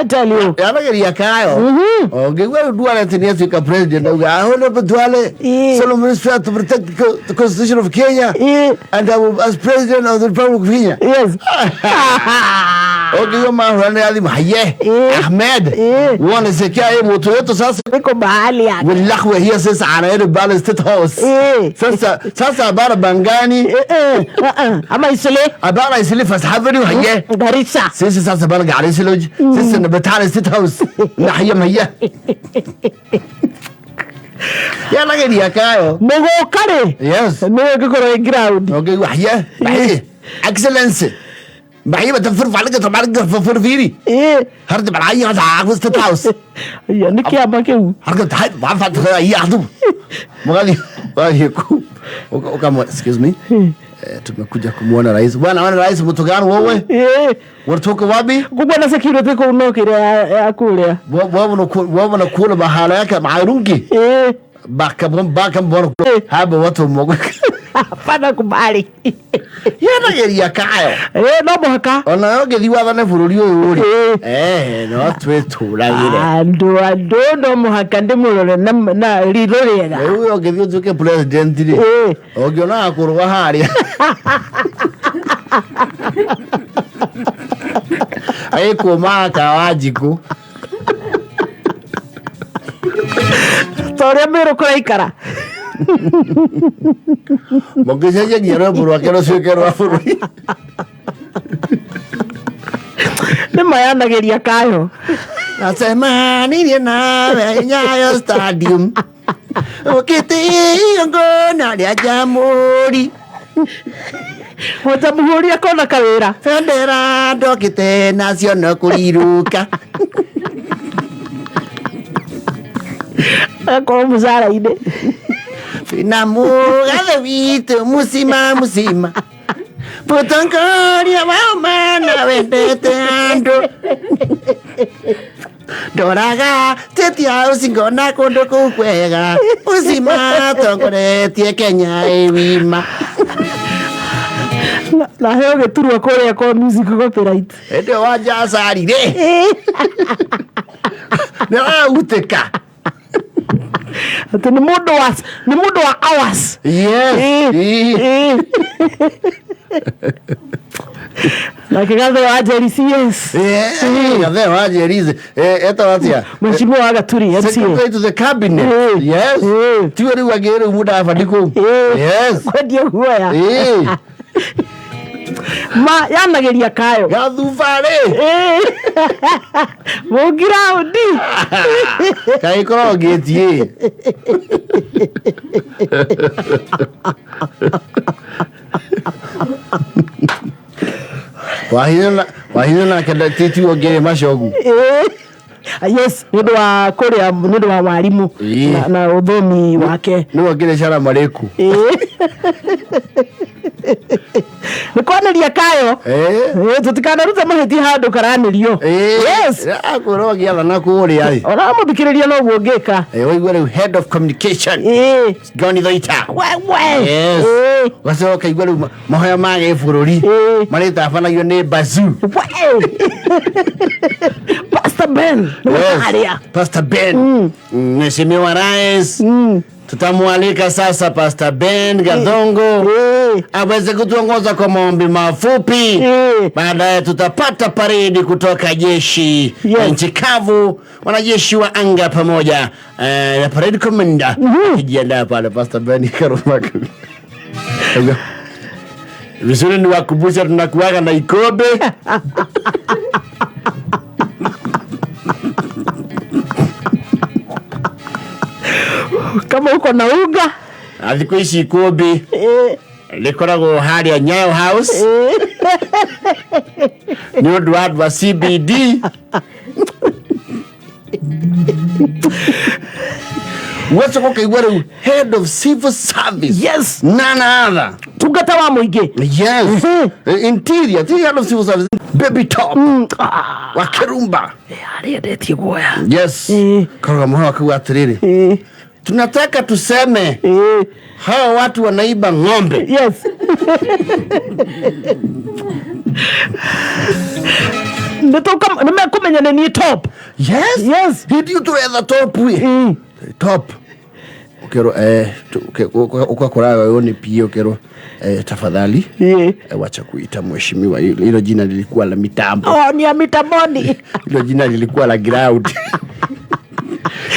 I tell you. Yanageria kayo. Ũngĩigua rĩu Duale atĩ nĩ atuĩka president auga Honorable Duale solemnly swear to protect the constitution of Kenya and I will, as president of the Republic of Kenya. Ũngĩigua mahũranĩra thimũ haye Ahmed wone sekia ĩ mũtu wetu sasa Niko mahali hapa. واللحوة هي sasa anaenda pale State House. Sasa sasa bara Bangani Ama Isile abara Isili First Avenue haye Garissa. sisi sasa bana Garissa Lodge sisi na State House na hiya yanageria kayo. Mũgũka rĩ Yes. nĩwe ũngĩkorwo ĩ ground. Okay, وحياه بحيه اكسلنس بحيه بتفرف عليك طبعا عليك فرفيري هرد بالعيه هذا عاوز ستيت هاوس. Iya, nĩ kĩama kĩu. هرد تحت بعرف هي عضو مغالي غالي وكم excuse me. Tumekuja kumuona rais bwana. Wana rais mtu gani wewe? Wanatoka wapi? Kubwa na security kũu no kĩrĩa ya kũrĩa. Wewe unakula mahala yake mairungi baka baka mbona haba watu mmoja. Hapana kubali. Yanageria kayo. No mũhaka. Ona ũngĩthiĩ wathane bũrũri ũyũ rĩ, no twĩtũragĩre. Andũ andũ no mũhaka ndĩmũrore na ritho rĩega. Rĩu ũngĩthiĩ ũtuĩke president rĩ, ũngĩona akũrũga harĩa agĩkũmaga ka Wanjikũ. Ta ũrĩa Mĩrũ kũraikara. Mũngĩcenjagia rwĩmbo rwake rũtuĩke rwa bũrũri. Nĩ mayanagĩria kayo. Nacemanirie nawe Nyayo Stadium ũkĩtĩo ngona rĩa Jamhuri. O Jamhuri akona kawĩra. Bendera ndokĩte nacio no kũrirũka. Agakorwo mũcara-inĩ. Na mũgathe witũ mũcima mũcima mũtongoria wa ũmana wendete andũ ndoraga tetia ũcingona kũndũ kũu kwega ũcima tongoretie Kenya ĩwima. Na heo gĩturwa kũrĩa kwa music copyright. Hĩndĩ ĩyo Wanja rĩ nĩ arahutĩka. Atĩ nĩ mũndũ wa nĩ mũndũ wa hours. Yes. Nake Gathe wa Njeri CS. Gathe wa Njeri etagwo atĩa? Mheshimiwa wa Gaturi MCA. Secretary to the cabinet. Yes. Tiwe rĩu angĩ rĩu Mudavadi kũu. Yes. Kwendia guoya. Ma yanageria kayo. Gathuba rĩ. Mũngiraũndi. Kaĩ ĩkoragwo ngĩti ĩ. Wahinya nake titiwo ngĩrĩ macogu. Yes, nĩ ũndũ wa kũrĩa nĩ ũndũ wa warimũ na ũthomi wake. Nĩwe ngĩrĩ salamu alaikum. Nĩ kwanĩria kayo. Tũtikanarute mahĩtia handũ karanĩrio. Yes. Akwĩrwo agĩathana kũrĩa rĩ. Ona mũthikĩrĩria noguo ũngĩka. Waigua rĩu head of communication. John Thoita. Wewe. Yes. Ũgacoka ũkaigua rĩu mahoya ma gĩbũrũri marĩtabanagio nĩ Bazoo. Wewe. Pastor Ben. Yes. Pastor Ben. Mheshimiwa Rais. Tutamwalika sasa Pastor Ben Gathongo aweze kutuongoza kwa maombi mafupi. Baadaye tutapata paredi kutoka jeshi nchi kavu, wanajeshi wa anga pamoja na parade commander akijiandaa pale. Pastor Ben Karumaka. Vizuri ni wakumbusha tunakuaga na Ikobe. Kama uko na uga. Thikũ ici Ikobe rĩkoragwo harĩa Nyayo House. Nĩ ũndũ wa andũ a CBD. Ũgacoka ũkaigua rĩu head of civil service. Yes. None other. Tungata wa mũingĩ. Yes. Interior, interior head of civil service. Baby top. Wa Kirumba. Arĩa endetie guoya. Yes. Karuga mũhoro akauga atĩrĩrĩ. Tunataka tuseme hawa watu wanaiba ng'ombe. Yes. Nĩ mekũmenya nĩ niĩ top. Yes. Yes. Hĩndĩ ĩyo tũretha top ĩ. Top. Ũkerwo ũgakora wewe nĩ PA, ũkerwo tafadhali, wacha kuita mheshimiwa, hilo jina lilikuwa la mitambo. Oh, ni ya mitamboni. Hilo jina lilikuwa la ground.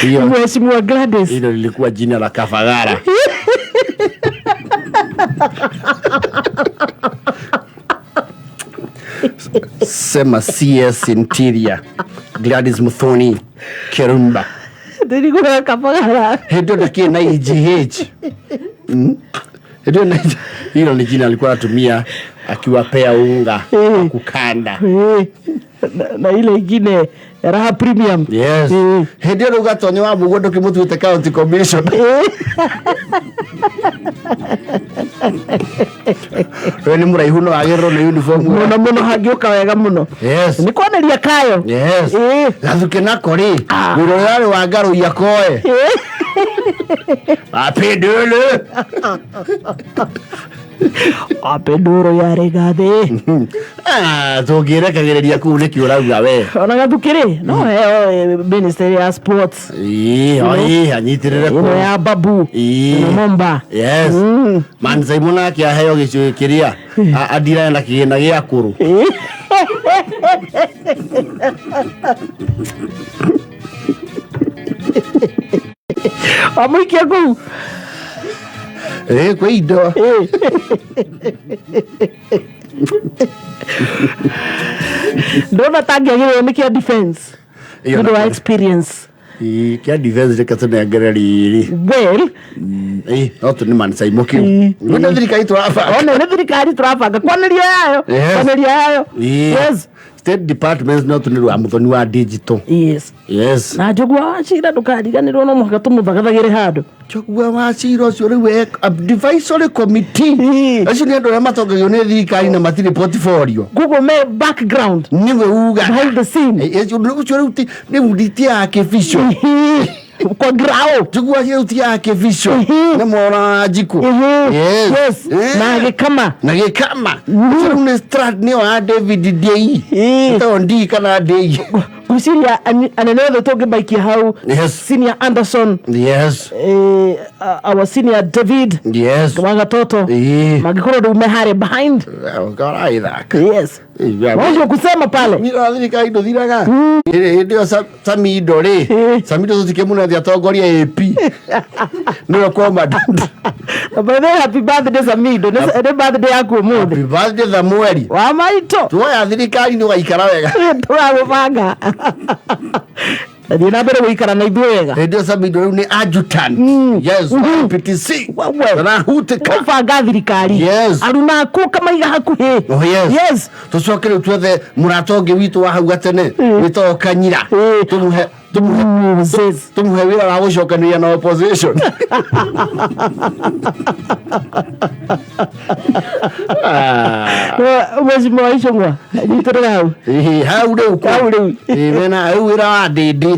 Hiyo Mheshimiwa Gladys. Hilo lilikuwa jina la kafagara. Sema CS Interior Gladys Muthoni Kirumba. Ndirigũra kabagara. Hĩndĩ ĩyo ndakĩrĩ na EGH. Hĩndĩ ĩyo hilo ni jina alikuwa anatumia akiwapea unga wa kukanda. Na ile ingine Raha Premium. Yes. Hĩndĩ ĩyo rĩu Gatonyo wa Mũguo ndũkĩmũtuĩte county commission. We nĩ mũraihu no agĩrĩrwo nĩ uniform. Mũno mũno hangĩũka wega mũno. Yes. Nĩ kwanĩria kayo. Yes. Gathuke nako rĩ, wĩra ũrĩa warĩ wa ngarũi akoe. Apindule. Apinduro ya Rigathi. Ah, tũngĩrekagĩrĩria kũu nĩkĩ ũrauga we? Ona Gathuke rĩ, no heo ministry ya sports. Ĩĩ, ĩĩ, anyitĩrĩre Ĩno kũu. ya Babu. Ĩĩ. Ĩno Momba. Yes. Man Simon nake aheo gĩcunjĩ kĩrĩa adirane na kĩgĩna gĩa kũrũ. Amũikia kũu. Ĩĩ, kwĩ indo. Ndona tangĩagĩrĩrwo nĩ kĩa defense. Ĩyo Nĩ ũndũ wa na- experience. Ĩĩ, kĩa defense reke tũnengere rĩrĩ. Well, Ĩĩ, no tũ nĩ Man Simon kĩu. Nĩ thirikari tũrabanga. One nĩ thirikari tũrabanga kwanĩria yayo. Yes. Kwanĩria yayo. Ĩĩ. Yes. State departments no tũ nĩ rwa Muthoni wa digital. Yes. Yes. Na Njũgũa wa Cira ndũkariganĩrwo no mũhaka tũmũthagathagĩre handũ. Njũgũa wa Cira ũcio rĩu e advisory committee. Acio nĩ andũ arĩa matongagio nĩ thirikari na matirĩ portfolio. Google me background. Nĩwe uga. Behind the scene. Ũcio rĩu rĩu ti ya kĩbico. Kwa grao. Njũgũa rĩu ti ya kĩbico. Nĩ mwana wa njikũ. Yes. Yes. Na gĩkama. Na gĩkama. Ũcio rĩu nĩ strat nĩyo ya David Ndii. Ĩtagwo Ndii kana Ndii. Gwĩciria anene othe tũngĩmaikia hau. Yes. Senior Anderson. Yes. Our senior David. Yes. Wa Gatoto. Mangĩkorwo rĩu me harĩa behind. Ũraithaka. Yes. Wacio kusema pale. Wĩra wa thirikari ndũthiraga. Hĩndĩ ĩyo Samido rĩ, Samido tũtikĩmũne atongoria AP. Nĩwe commandant. By the way, happy birthday Samido. Nĩ birthday yaku ũmũthĩ. Happy birthday Samueli. Wa maitũ. Tuoya thirikari nĩ ũgaikara wega. Tũragũbanga. Thiĩ na mbere gũikara na ithuĩ wega. Hĩndĩ ĩyo Samido rĩu nĩ adjutant. Yes, PTC. Wewe. Arahutĩka. Ũbanga thirikari. Yes. Aruna aku kamaiga hakuhĩ. Oh, yes. Yes. Tũcoke rĩu twethe mũrata ũngĩ witũ wa hau gatene wĩtagwo Kanyira. Moses. Tũmũhe wĩra wa gũcokanĩria na opposition. Mheshimiwa Icũng'wa, nyitĩrĩra hau. Ĩĩ, hau rĩu. Hau rĩu. Ĩĩ, mena rĩu wĩra wa ndĩndĩ.